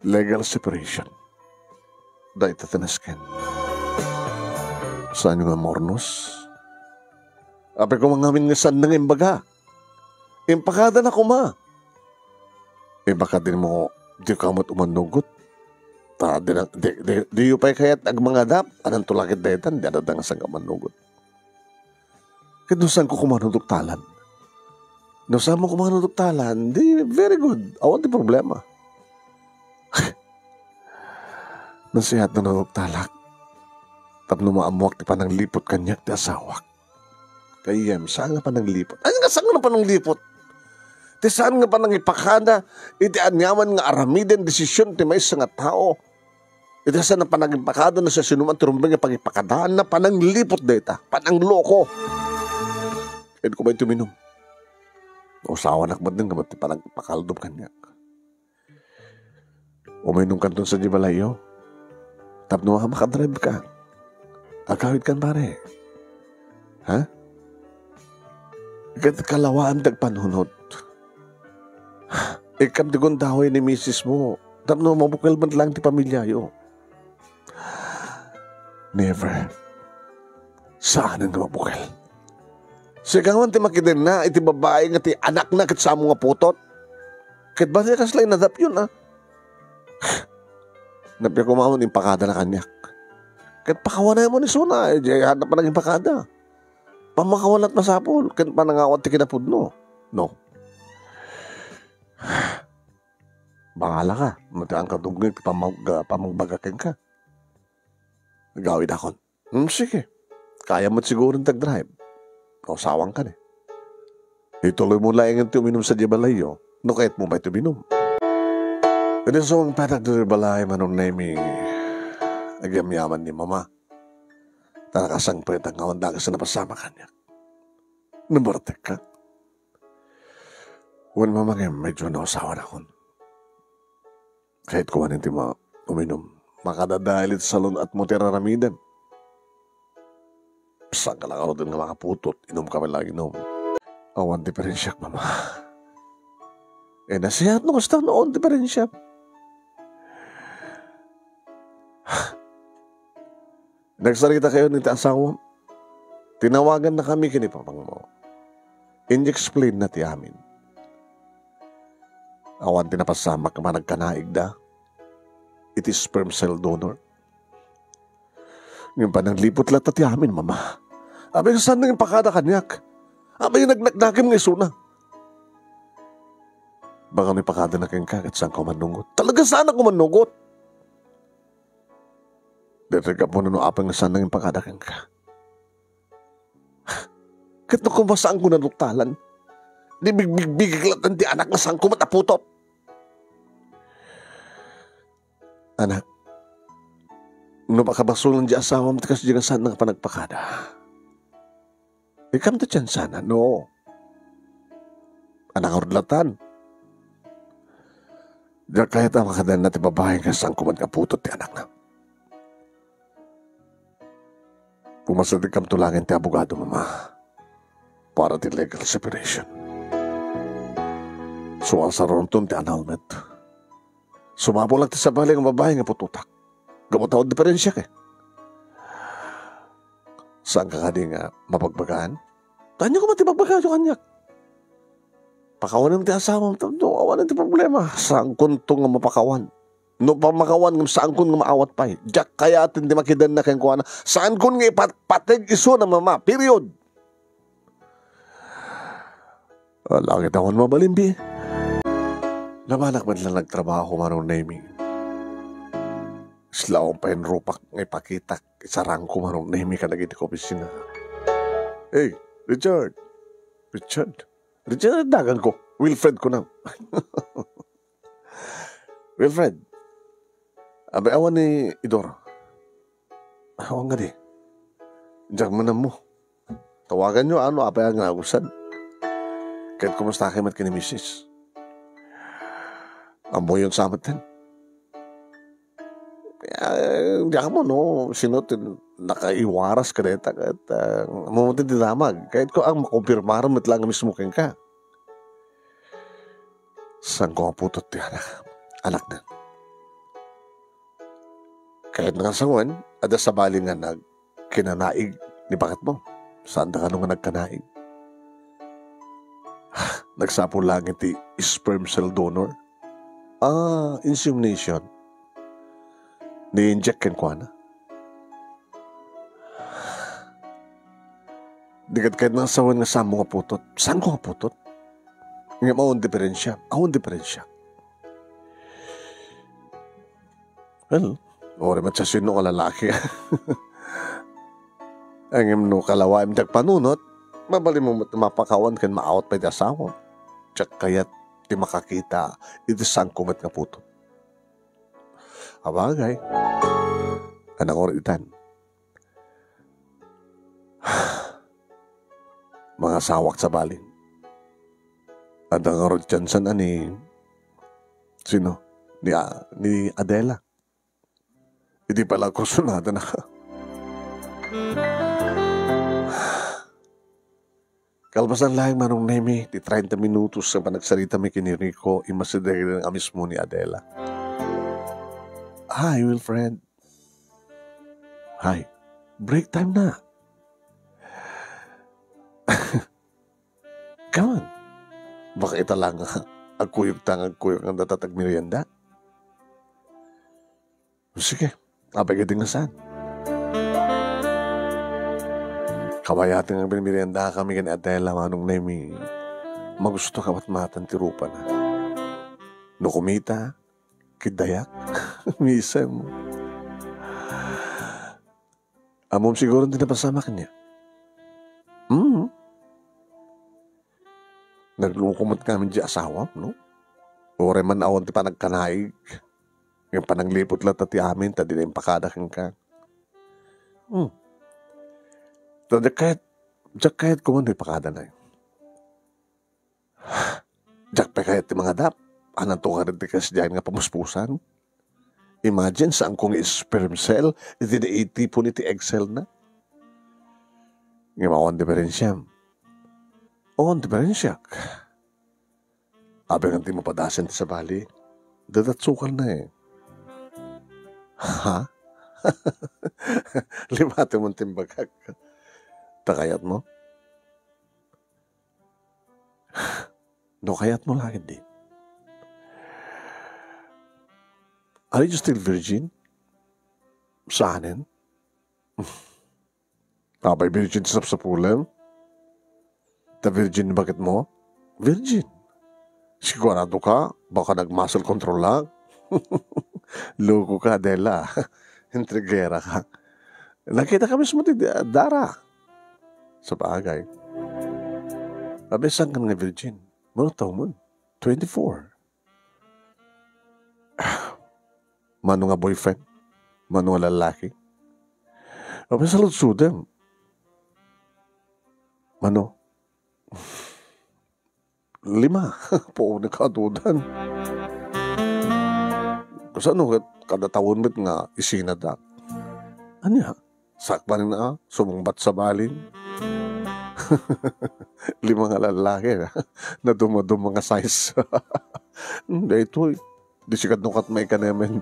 Legal separation. Dayta ti nasken. Saanyo nga maurnos? Apay koma ngamin nga saanna nga imbaga? Impakadana koma. Imbag a dimo, dika met umannugot. Ta di, di, di, diyo pay kayat agmangadap, ananto la ket daytan, di adda nga saanka umannugot. Ket no saanko koma nuduktalan? No saanmo koma nuduktalan, di very good. Awan ti problema. Nasihat no nuduktalak. Tapno maammoak ti pananglipot kaniak ti asawak. Gayyem, saan nga pananglipot? Ania nga saan nga pananglipot? Ti saan nga panangipakada iti aniaman nga aramiden, desisyon ti maysa nga tao. Iti saan nga panangipakada no siasinoman ti rumbeng nga pangipakadaanna, pananglipot dayta, panangloko. Ket kumay tuminum. Usawanak met nga ti panangipakaldom kaniak. Uminom kanton sadiay balayyo. Tapno makadrive ka. Agawid kan, pare. Ha? Ket kalawaan ti agpanunot. Ikkam ti gundaway ni misis mo. Tapno mabukel man lang ti pamilyayo. Never. Saanen nga mabukel. Sika man ti makidenna iti babai nga ti anakna ket saanmo nga putot. Ket basi kasla inadapyon, a. Napia koma met impakadana kaniak. Ket pakawanaymo ni suna, eh, di adda panangipakada. Pammakawan la't masapul, ket panangawat ti kinapudno. No. Bangala ka, no ti saan kadungngeg ti pamag-, pamagbaga kenka. Agawidakon. Hmm, sige. Kayam met siguro ti agdrive. Kausawanka ni. Ituloy mo laengen ti uminum sadiay balayyo, no kayatmo pay ti uminum. Ket sumangpetak ditoy balay, Manong Nemi, agyamyaman ni Mama. Ta nakasangpet nga awan dakes a napasamak kaniak. Nabartekka. Wen, Mama, ngem medyo nausawanakon. Kayatko manen ti ma-, uminum. Makadadael iti salun-atmo ti ar-aramidem. Saanka la ngaruden nga makaputot, inumka met la inum. Awan diferensiak, Mama. Eh, nasihat no kasta no awan diferensiak. Nagsarita kayo ni ti asawam? Tinawagannakami ken ni papangmo. In-explainna ti amin. Awan ti napasamak nga panagkanaigda iti sperm cell donor. Ngem panangliput latta ti amin, Mama. Apay nga saan nga impakada kaniak? Apay nga nagnaknakem nga isuna? Baka no ipakadana kenka, ket saanko a mannungot. Talaga saanko a mannungot. Daytoy gapu no apay nga saan nga impakada kenka. Ket no koma saanko naduktalan, di bigbigbigik latta ti anak nga saanko met a putot. Anak, no pakabasolan ti asawam ti kasdi nga saan nga panagpakada, ikam ti tiyansana, no? Anak, arudlatan. Diak kayat a makadanna ti babai nga saanko met nga putot ti anakna. Pumasadikamto laeng ti abogado, Mama, para ti legal separation. Suarsaronton ti annulment. Sumapulak ti sabali nga babai nga putotak. Gapu ta awan diferensiak, eh. Saanka kadi nga mabagbagaan? Ania koma ti bagbagayo kaniak? Pakawanem ti asawam, tapno awanen ti problema. Saankonto nga mapakawan. No pamakawan ngem saankon nga maawat pay. Diak kayaten ti makidanna kenkuana. Saankon nga ipatpateg isuna, Mama. Period. Ala, ket awan mabalin, bi. Nabanak met la nagtrabaho, Manong Nemy. Islaw pay rupak nga ipakitak, isarangko, Manong Nemy, kadagiti kaopisina. Hey, Richard! Richard! Richard, daganko. Wilfred kunam. Wilfred, apay awan ni Idor? Awan kadi. Diak man ammo. Tawaganyo, no apay a nagusan. Ket kumustakayo met ken ni misis? Ammoyon sa metten. Eh, diak ammo no sino ti nakaiwaras kadayta ket, ah, ammo met ti damag. Kayatko a makumpirmaren met laeng mismo kenka. Saanko nga putot ti anak, anakna. Kayatna nga sawen, adda sabali nga nagkinanaig ni baketmo. Saanda kano nga nagkanaig? Nagsapul laeng iti sperm cell donor. Ah, insemination. Ni-inject kenkuana. Di ket kayatna nga sawen nga saanmo nga putot. Saanko nga putot? Ngem awan diferensia. Awan diferensia. Well, uray met siasino nga lalaki. Ngem no kalawaem ti agpanunot, mabalinmo met mapakawan ken maawat pay ti asawam. Diak kayat ti makakita iti saanko met nga putot. Apay, anak, uray itan. Mangasawak sabali. Adda ngarud tiyansan a ni, sino? Ni, ah, ni Adela. Idi pala kursunada na ka. Kalpasan laeng, Manong Nemy, ti treinta minutos nga panagsaritami ken ni Rico, immasideg a mismo ni Adela. Hi, Wilfred. Hi. Break time na. Come on. Baka ita lang nga agkuyog ta nga agkuyog nga data tagmerienda. Sige, apay kadi nga saan? Kabayaten nga agmerienda kami ken Adela, Manong Nemy. Magusto ka met matan ti rupana. No kumita, kidayak. Misem. Ammom siguro ti napasamak niya. Hmm. Nagluko met ngamin di asawam, no? Uray man awan ti panagkanaig. Ngem panangliput latta ti amin, ta dina impakada kenka. Hmm. Ta diak kayat, diak kayat koma no ipakadana. Diak pay kayat ti mangadap. Ananto ngarud ti kasdiay nga pamuspusan? Imagine, saanko nga sperm cell iti naitipon iti egg cell na. Ngem awan diferensiam. Awan diferensiak. Apay nga di mapadasen ti sabali? Dadat sukarna, eh. Ha? Limatem man ti imbagak. Pakayatmo? No kayatmo la ketdi. Are you still virgin? Saanen? Apay virgin ti sapsapulem? Ta virgin ni baketmo? Virgin. Sigurado ka? Baka nag-muscle control lang? Loko ka, Dela. Intrigera ka. Nakita ka mismo ti da-, dara. Sabagay. Abi, saan ka nga virgin? Mano taw mo? Twenty-four. Mano nga boyfriend? Mano nga lalaki? Abi, saludsodem. Mano? Lima. Puon ni kadudan. Kasano ket kada tawen met nga isinadak? Ania? Sakbanen a sumungbat sa balin. Lima nga lalaki, na dumaduma nga size. Hmm, daytoy. Di sikat nukat maikanemen.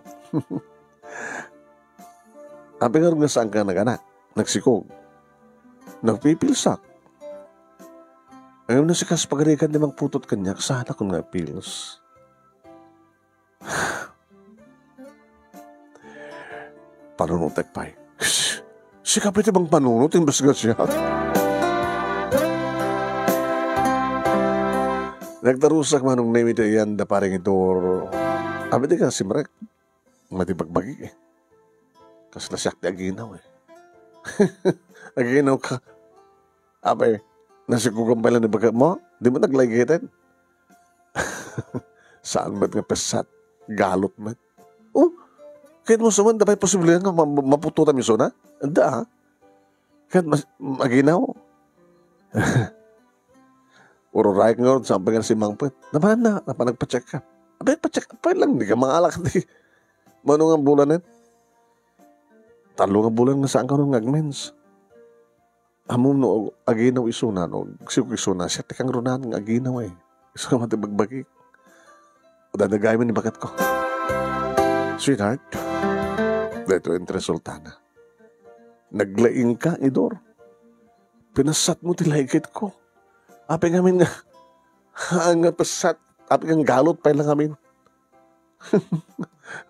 Apay ngarud nga saan ka naganak? Nagsikog. Nagpipilsak. Ngem no sikas pagarigan ti mangputot kaniak, saan a kun nga pills? Panunotek pay. Sika pay ti mangpanunot, imbes nga siak. Nagtarusak manong nemi ti yan da paring itor. Abi ti ka, simrek. Mati bagbagi, eh. Kasla siak ti aginaw, eh. Aginaw ka. Apay, nasikugan pay lang ni baga mo? Di mo naglaygiten? Saan met nga pessat? Galot met. Oh, ket mo suman, da pay posible nga ma-, ma-, maputotam isuna? Adda, ah. Ket mas, aginaw. Ururayek nga, saan pay nga simangpet? Naman na, napan nagpa-check up? Abay, pa-check up pay lang, di ka mangalak di. Mano nga bulanen? Tallo nga bulan nga saan ka nun nga agmens. Ammom no aginaw isuna, no agsikog isuna, siak ti kangrunan nga aginaw, eh. Isu nga mati bagbagi. Dadagayem ni baket ko. Sweetheart, daytoy ti resultana. Naglaing ka, Idor. Pinasat mo ti laygit ko. Apay ngamin nga, haan nga pesat, apay nga galot pay lang ngamin.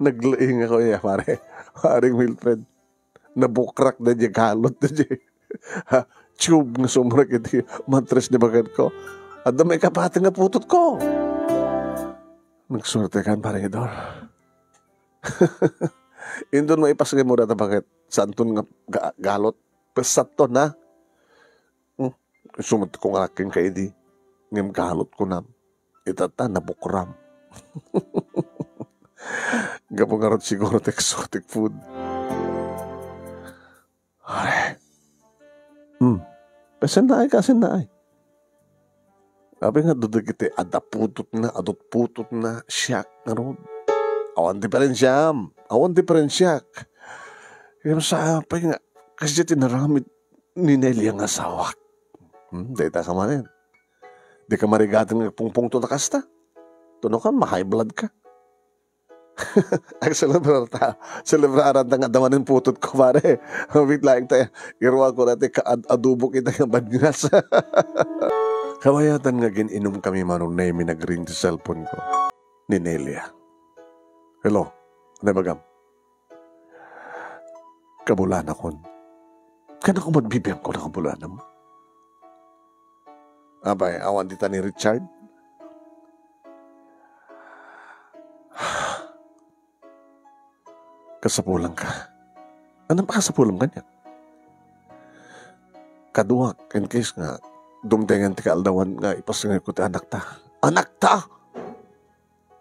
Naglaing ako, iya, pare. Paring Wilfred. Nabukrak da di galot da di. Ha, tube nga sumrek iti matres ni baket ko. Adda maikapati nga putot ko. Nagsuerte kan, paring Idor. Inton maipas nga imo data baket, santon nga ga-, galot. Pesat to na. Hmm, sumut ko nga kenka idi. Ngem galot ko nam. Itata, nabukram. Gapu ngarud siguro ti exotic food. Are. Hmm. Pasennaay ka, sennaay. Apay nga dudagiti adda putotna, adut putotna, siak ngarud. Awan diferensiam. Awan diferensiak. Ngem sa apay nga, kasi ti naramid ni Nelia nga asawak. Hmm, dayta ka manen. Di ka marigaten nga pungpungto ta kasta. Tuno ka, ma-high blood ka. Agselebrar ta. Selebraran ta nga adda manen putot ko, pare. Wait lang ta. Iruwa ko dati ka ad-, adubok ita nga badngas. Kabayatan nga gin-inum kami manong Nemi nagring ti cellphone ko. Ni Nelia. Hello. Ano bagam? Kabulanakon. Kano ko magbibiag ko na kabulanam? Abay, awan dita ni Richard. Kasapulan ka. Anong pakasapulan ka niya? Kaduak, in case nga, dumtengan ti kaaldawan nga ipasngay ko ti anak ta. Anak ta?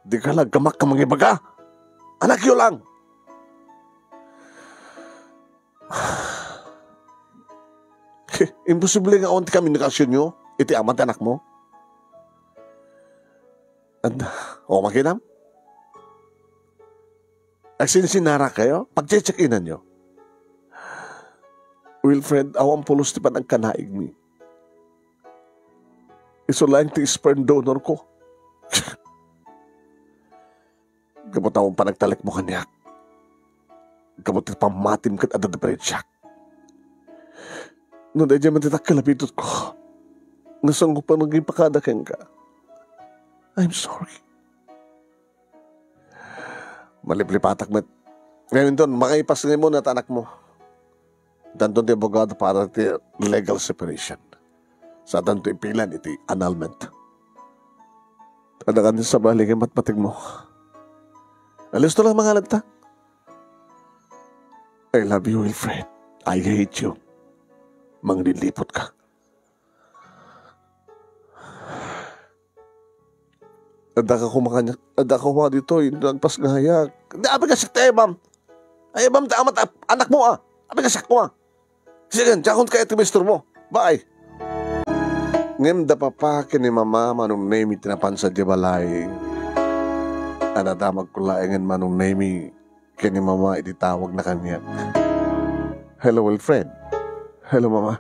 Di ka lagkamak ka mangibaga. Anak yo lang! Imposible nga awan ti komunikasyonyo iti ama ti anakmo. Anda, o makinam? Agsinsinara kayo? Pagtsetsek-inanyo. Wilfred, awan pulos ti panagkanaigmi. Isu laeng ti sperm donor ko. Gapu ta awan panagtalek mo kaniak. Gapu ti pammatim ket adda diferensiak. No daydiay man ti dakkel a bidutko, nga sangop a mangipakada kenka, I'm sorry. Maliplipatak met. Ngayon, Don, makaipas nga imo na anakmo. Danton ti abogado para ti legal separation. Sa danto ipilan iti annulment. Adakan ti sabali nga matmategmo. Alisto lang mangalagta. I love you, Wilfred. I hate you. Manglilipot ka. Adda ka kumakanya, adda ka kuma ditoy, nagpasngayak. Di, apay ka siak ti ayabam. Ayabam ti ama ti ap-, anakmo, a. Apay ka siak kuma. Sige, diakon ka iti maestro mo. Bye. Ngem da papa ken ni mama manumnemi ti napan sadiay balay. Nadamagko laengen manumnemi ken ni mama iti tawagna kaniak. Hello, Wilfred. Hello, mama.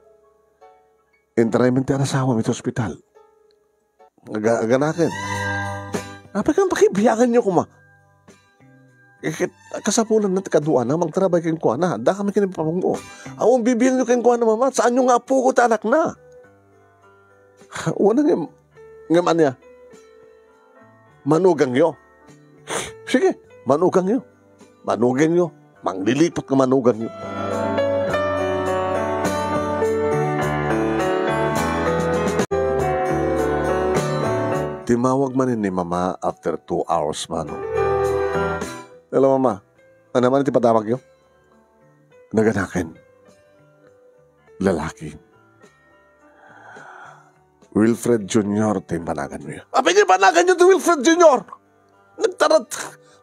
Intaraymi ti anasawam iti ospital. Aga-, aganaken. Apay ka pakibianganyo kuma. Eh, ket-, kasapulanna ti kaduana, mangtrabay kenkuana. Adda kami ken ni papangmo. Awan bibiangyo kenkuana, mama. Saanyo nga apoko ti anakna? Wana ngem, ngem ania? Manugangyo. Sige, manugangyo. Manugangyo. Manglilipot nga manugangyo. Timawag manen ni Mama after two hours, Manong. Hello, Mama. Ania man ti padamagyo? Naganaken. Lalaki. Wilfred Junior ti panaganyo. Apay nga panaganyo ti Wilfred Junior? Nagtarat.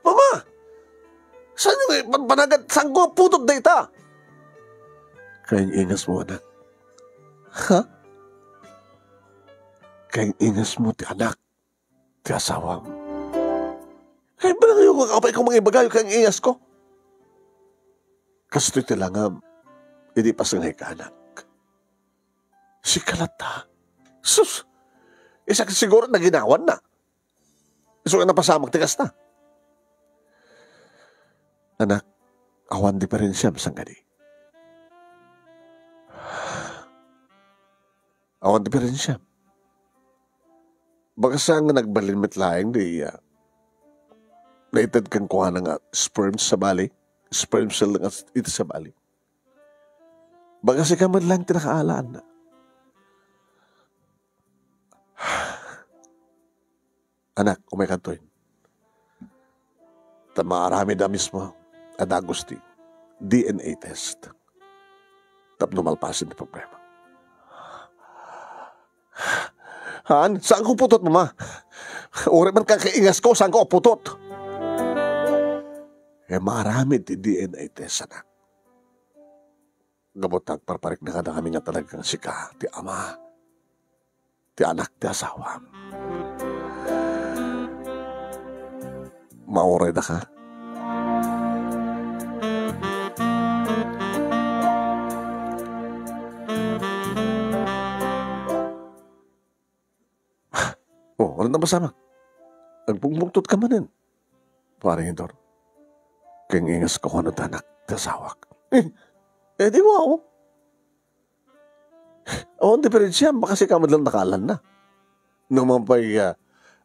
Mama! Saan yung pan-, panagan? Saan ko putot dayta? Kaing-ingas mo, anak. Ha? Kaing-ingas mo ti anak ti asawam. Kay bala kayo nga apay ko mangibagayo kaing-ingas ko. Kastoy ti langam, idi pasangay ka, anak. Sika latta. Sus! Isak siguro naginawan na. Isu nga napasamak ti kasta. Anak, awan diferensiam sangkadi. Awan diferensiam. Bagasam nga nagbalin met laeng di iya. Naited kenkuana nga sperm sabali. Sperm cell nga iti sabali. Bagasika met laeng ti nakaalaanna. Anak, umay kantoy. Ta maaramid a mismo a dagus ti D N A test tapno malpasen ti problema. Han, saan ko putot, Mama? Uri man ka kaingas ko, saan ko putot? Eh, maaramid ti D N A test, anak. Gapu ta agparparikna kadakami nga talagang sika ti ama, ti anak ti asawam. Mauray da ka? Oh, ano na masama? Agpungpungtot ka manen. Paring Idor, kaing-ingas ko kano ti anak ti asawak. Eh, eh, di wow. Awan diferensiam, baka sika met lang nakaalanna. No man pay, ah,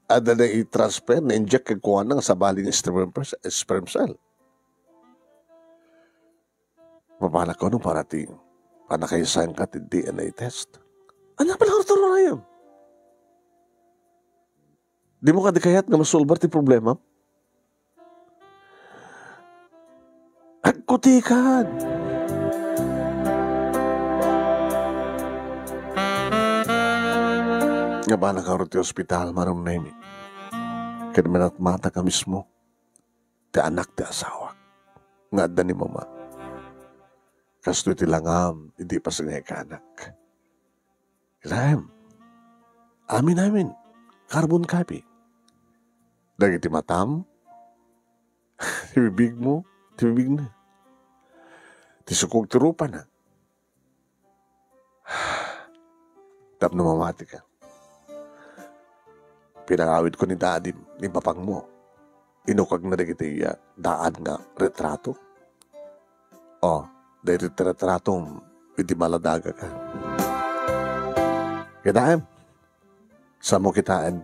adda na i-transfer, na-inject kenkuana nga sabali nga sperm, sperm cell. Mapanak kuno para ti pannakaisaenka ti D N A test. Ania pay la nga aruray? Dimo kadi kayat nga masolbar ti problema? Agkutikan! Nga bala ka ti ospital, Manong Nemi. Ket minatmata ka mismo ti anak ti asawak nga adda ni Mama. Kastoy ti langam idi pasangayka, anak. Ilaem, amin-amin, carbon copy. Dagiti matam, ti bibigmo, ti bibigna. Ti sukog ti rupana. Tapno mamatika. Pinangawidko ni dadim, ni papangmo. Inukagna dagiti, ah, daan nga retrato. Oh, daytoy ti retratom, iti maladagaka. Kitaem, saanmo kitaen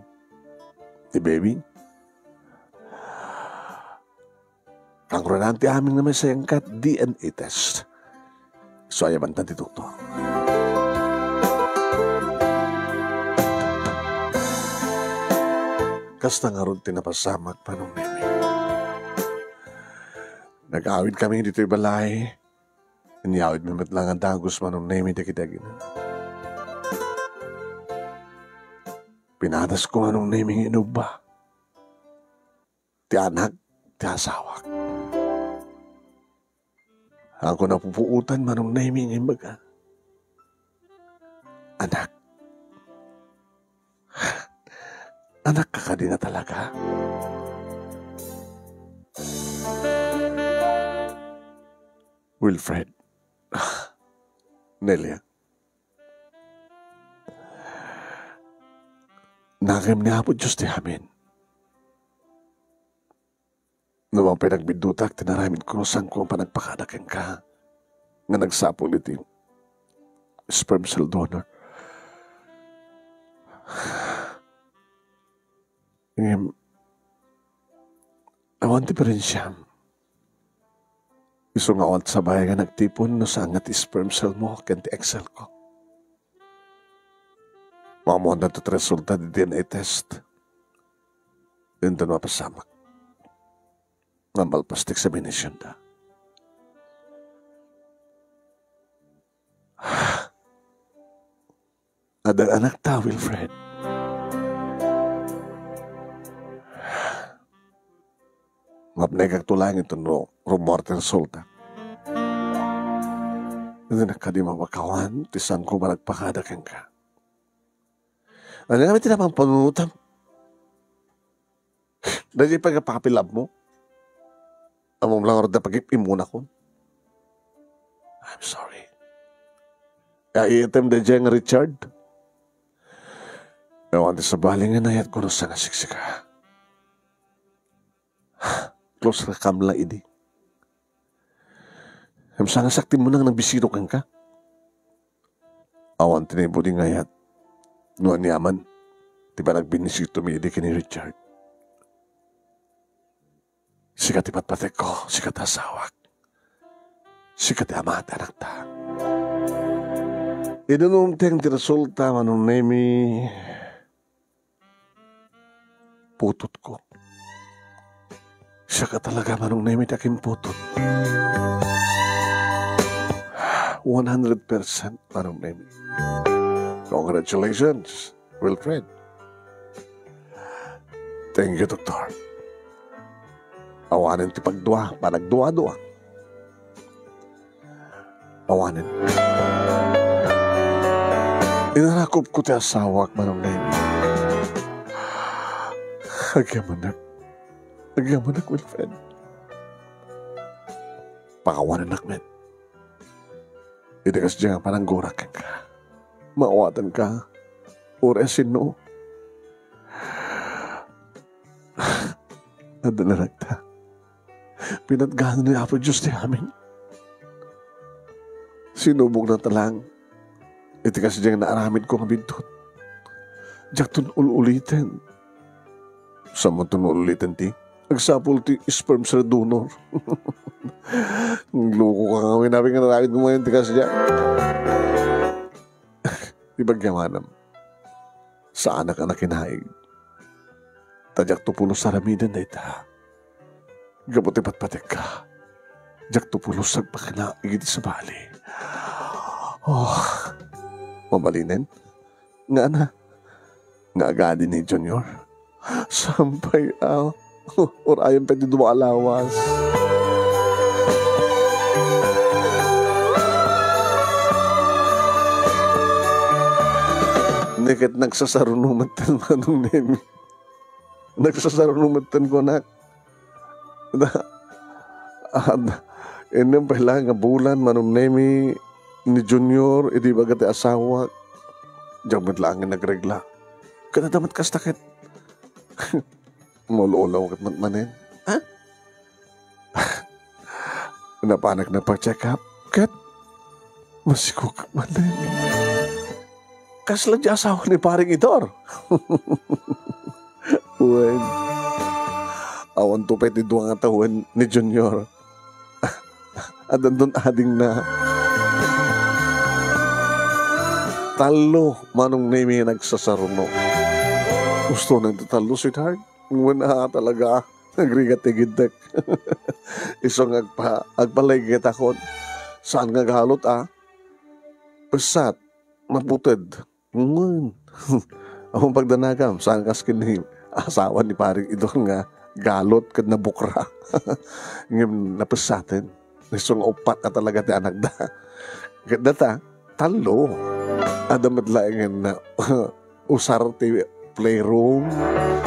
ti baby? Kangrunan ti amin nga maisayaat ket D N A test. Isu a ayabantan ti doktor. Kasta ngarud ti napasamak, Manong Nemi. Nag-awidkami ditoy balay. Inyawidmi met laeng a dagus, Manong Nemi, dagiti agina. Pinadasko, Manong Nemi, nga inubba ti anak ti asawak. Ako napupuotan, Manong Nemi, nga imbaga, "Anak, anakka kadi nga talaga?" Wilfred. Nelia. Nakem ni Apo Dios ti amin. No mapay nagbiddutak ti naramidko, saanko a panagpakada kenka nga nagsapul iti sperm cell donor. Ngem, awan diferensiam. Isu nga awan sabay nga nagtipon no saan nga ti sperm cell mo ken ti egg cell ko. Maammoandanto ti resulta ti D N A test. Inton mapasamak, nga malpas ti examination da. Adda anakta, Wilfred. Mapnekak to laeng inton no rummuar ti resulta. Inton kadi mapakawan ti saanko a panagpakada kenka. Ania ngamin ti napampanunotam? Daydiay pay nga puppy love mo? Ammom la ngarud a pagip-imunakon. I'm sorry. Ay, item daydiay nga Richard. Awan ti sabali nga inayatko no saan nga siksika. Close-rakam la idi. Ngem saan nga saktim mo nang nagbisita kenka? Awan ti naibudi nga ayat no aniaman ti panagbinisitami idi ken ni Richard. Sika ti patpatekko, sika ti asawak, sika ti ama ti anakta. Idi no umteng ti resulta, Manong Nemi, putotko. Siaka talaga, Manong Nemi, ti akinputot. One hundred percent, Manong Nemi. Congratulations, Wilfred. Thank you, Doktor. Awanen ti pagdua, panagdua-dua. Awanen. Inarakupko ti asawak, Manong Nemi. Agyamanak. Agyamanak, Wilfred. Pakawanennak met. Iti kasdiay nga pananggurak kenka, maawatanka, uray a sinno. Adda anakta. Pinatganan ni Apo Dios ti amin. Sinubokna ta laeng iti kasdiay nga naaramidko nga biddut. Diakton ul-uliten. Saanmonton ul-uliten ti agsapul ti sperm cell donor. Nagluko ka ngamin, apay, nga naaramidko ngamin ti kasdiay. Ti pagyamanam, saanak a nakinaig. Ta diakto pulos aramiden dayta. Gapu ti patpatekka, diakto pulos agpakinaig iti sabali. Oh, mabalinen? Ngana, nga agadi ni Junior? Saan pay a, urayen pay ti dua a lawas. Ni ket nagsasaruno metten, Manong Nemi. Nagsasaruno metten, kunak. Da, ad, innem pay laeng nga bulan, Manong Nemi, ni Junior, idi ibaga ti asawak. Diak met laeng nagregla. Ket adda met kasta ket. Maul-ulaw ket met manen. Ha? Napanak nagpa-check up. Ket Masikog manen. Kasla di asawa ni Paring Idor? Wen, awan to pay ti dua nga tawen ni Junior. Addanton adingna. Tallo, Manong Nemi, nagsasaruno. Gusto na iti tallo, sweetheart? Wen, a, talaga. Nagrigat ti gidtek. Isu nga agpa-, agpalay ket akon. Saan nga galot, a? Pessat, maputed. Ngem, awan pagdanagam, saan kas ken ni asawa ni Paring Idor nga galot ket nabukra. Ngem napessaten. Isu nga uppat a talaga ti anakda. Ket data, tallo. Adda met laengen na usar ti playroom.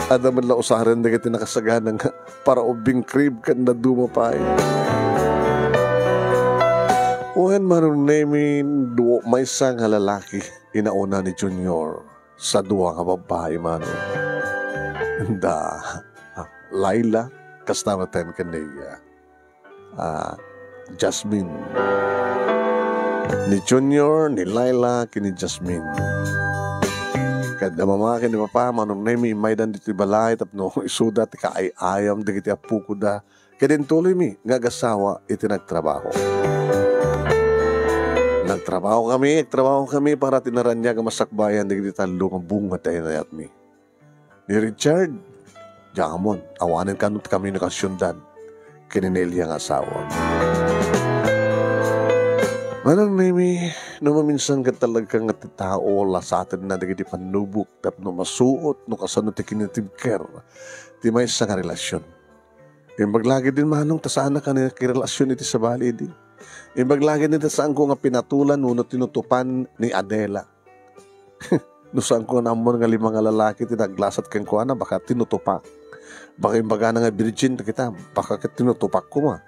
Adda met la usaren dagiti nakasagana nga para ubbing crib ken dadduma pay. Wen, Manong Nemi, duo maysa nga lalaki inauna ni Junior. Sa dua nga babbai, Manong. Da, Laila, kasta met ken ni, ah, ah, Jasmine. Ni Junior, ni Laila, ken ni Jasmine. Ket mama ken ni papa, Manong Nemi, immaydan ditoy balay tapno isuda ti kaay-ayam dagiti appokoda. Ket intuloymi nga agasawa iti nagtrabaho. Nagtrabaho kami, nagtrabaho kami para ti naraniag a masakbayan dagiti tallo nga bunga ti inayatmi. Ni Richard, diak ammo, awanen kano ti komunikasiondan ken ni Nelia nga asawa. Manong Nemi, no maminsan ket talaga nga ti tao, lasatenna dagiti pannubok tapno masuot no kasano ti kinatibker ti maysa nga relasion. Imbag la ketdin, Manong, ta saanak a nakirelasion iti sabali idi. Imbag la ketdin ta saanko nga pinatulan wenno tinutupan ni Adela. No saanko nga naammuan nga lima nga lalaki ti naglasat kenkuana, baka tinutupak. Baka imbagana nga virgin ta kita, baka ket tinutupak koma.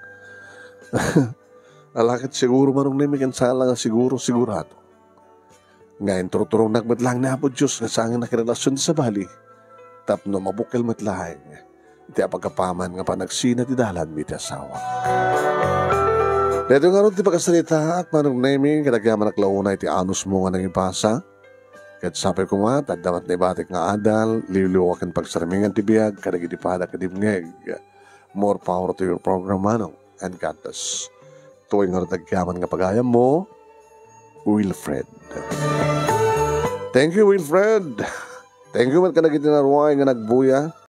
Ala ket siguro, Manong Nemi, ken saan la nga siguro, sigurado nga inturturongnak met laeng ni Apo Dios nga saan nga nakirelasion ti sabali, tapno mabukel met laeng iti apagapaman nga panagsina ti dalanmi iti asawa. Daytoy ngarud ti pakasaritaak, Manong Nemi, ket agyamanak la unay ti anusmo nga nangibasa. Ket sapay koma, ta adda met naibatik nga adal, liwliwa ken pagsarmingan ti biag kadagiti pada ket dimngeg. More power to your program, Manong, and God bless. Tuoy ngarud ti agyaman nga pagayammo, Wilfred. Thank you, Wilfred. Thank you met kadagiti naruay nga nagbuya.